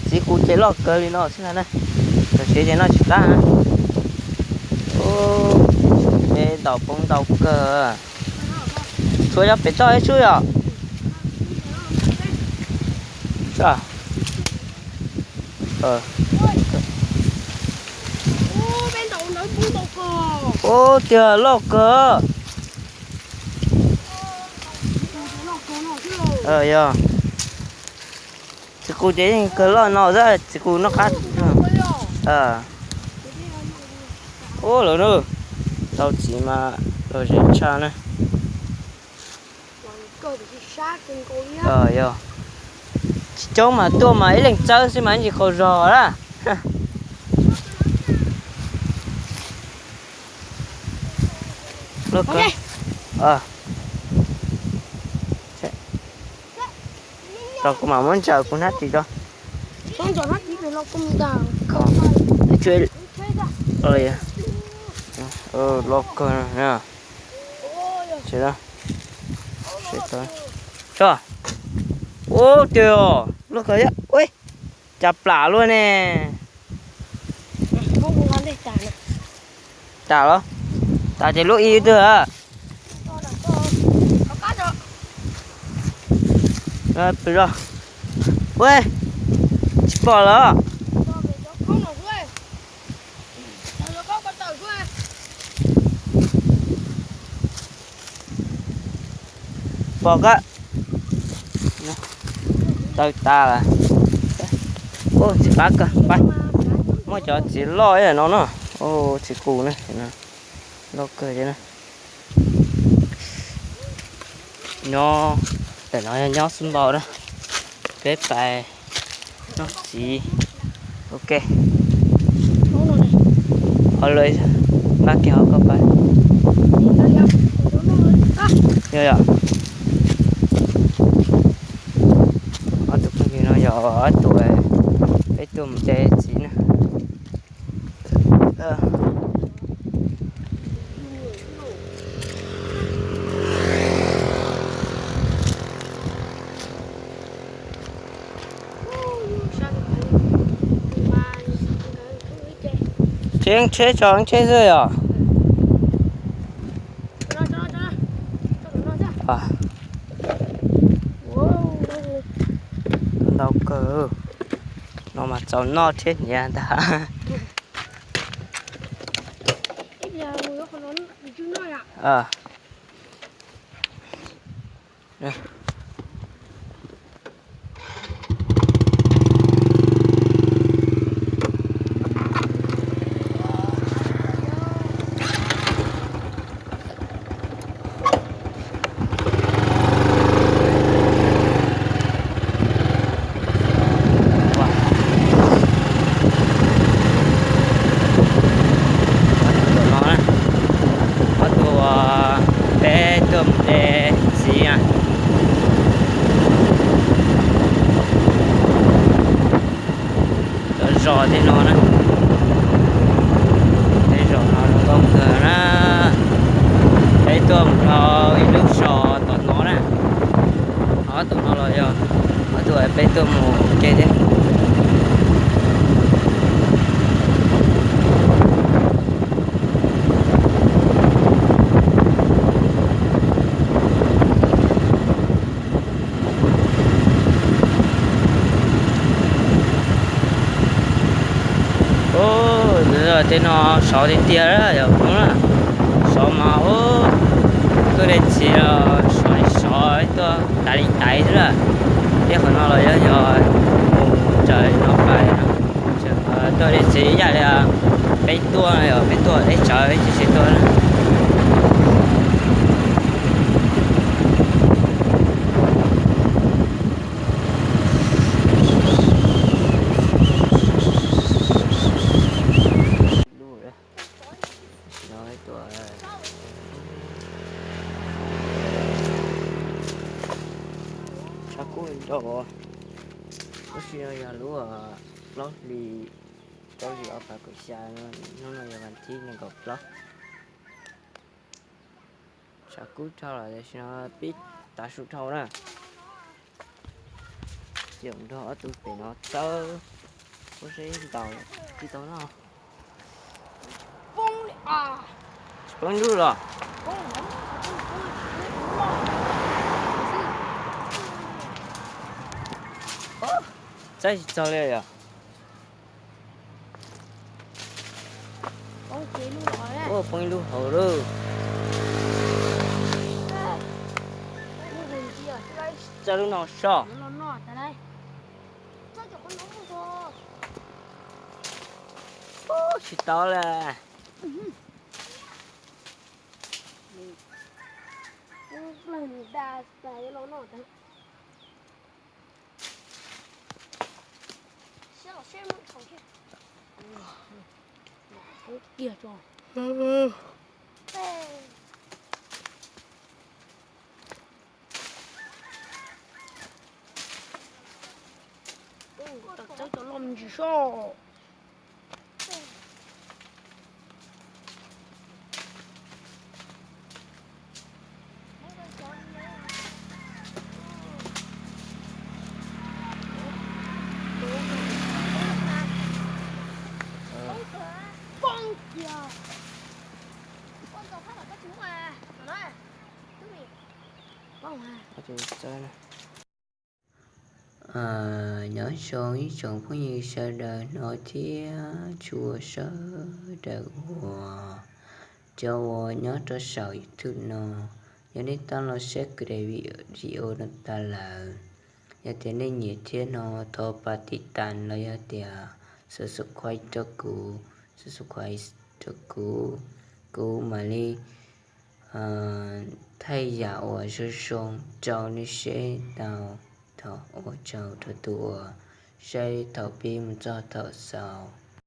Txiv kuv ces loj kawg li no xwb na. Tam sim ces noj tsis qab na. Peb ntaus poob ntau kawg. Tshuav cov pem toj ib sub yom. Ub, tiag loj kawg. Yog. Txiv qus ces yeej kawg loj no xwb, txiv qus noj qab. Ub, lawv na, tau txiv mas los zem tshaj na. Yog, tsis coob mas tuaj mas ib leeg txawb xwb mas ntsis qaug zog lawm. Rau kuv mam muab ntsaws kuv hnab ris rau. Loj kawg. Ub, tiag, loj kawg, cas plam luaj ne. Tas los? Tas ces lub ib twg. Pw, tsis pom lawm. Pom kab. Taw tas lawm. Tsis qab kawg, pab. Muab cov txiv loj ib yam no no. Txiv qus na. Loj kawg thiab na. Nyob, tam no nyob xwb npau na. Peb pais noj txiv. Ok. Ho lawm, nqa kiag hauv ko pais. Yog yom. Ob tug phooj ywg no yog ob tug peb tuaj mus de txiv na. Tsheb, tsheb tso tsheb xwb yom. Ntau kawg. No mas txaus noj thiab hniav ntag. Ob tug peb tuaj mus de txiv na. Cov zos tej no na, tej zos no zoo nkauj kawg na. Peb tuaj mus rau ib lub zos tom no na. Ob tug no los yog ob tug peb tuaj mus ua ke thiab. Ub, tej no sov tiag tiag yog Hmoob na. Sov mas ub, tuaj de txiv los sov li sov, tuaj taiv li taiv xwb lawm. Tej qhov no los yog yog mus raws no pais, tuaj de txiv ib yam li peb tuaj, peb tuaj deb tsawv tsis tsis tuaj. Tshav kub nrau, lub sij hawm yog lub plaub hlis rau hlis ob phav kaum xya, hnub no yog vas thib nees nkaum plaub. Tshav kub dhau lawm, tam sim no pib tav su dhau na. Ces nrog ob tug pem no txawb, ua seb ntaus tsis tau no. Tsis poob lub los? Txawb tsis txog li yom. Ua poob ib lub hauv lawm. Txawb lub no soj. Tsis tau lawm. Kiag tso. Txawb cov loj me ntsis soj. Nyob zoo ib tsoom phooj ywg sawv daws no thiab txhua sawv daws uas cov uas nyob rau saum YouTube no. Yog nej tau los saib kuv daim video no tas lawm, yog tias nej nyiam thiab no thov pab tiv tas los yog tias subscribe rau kuv, subscribe rau kuv, kuv mam li thaij yam uas zoo zoo rau nej saib tau. Thov ua tsaug rau tus uas saib thaum pib mus txog thaum xaus.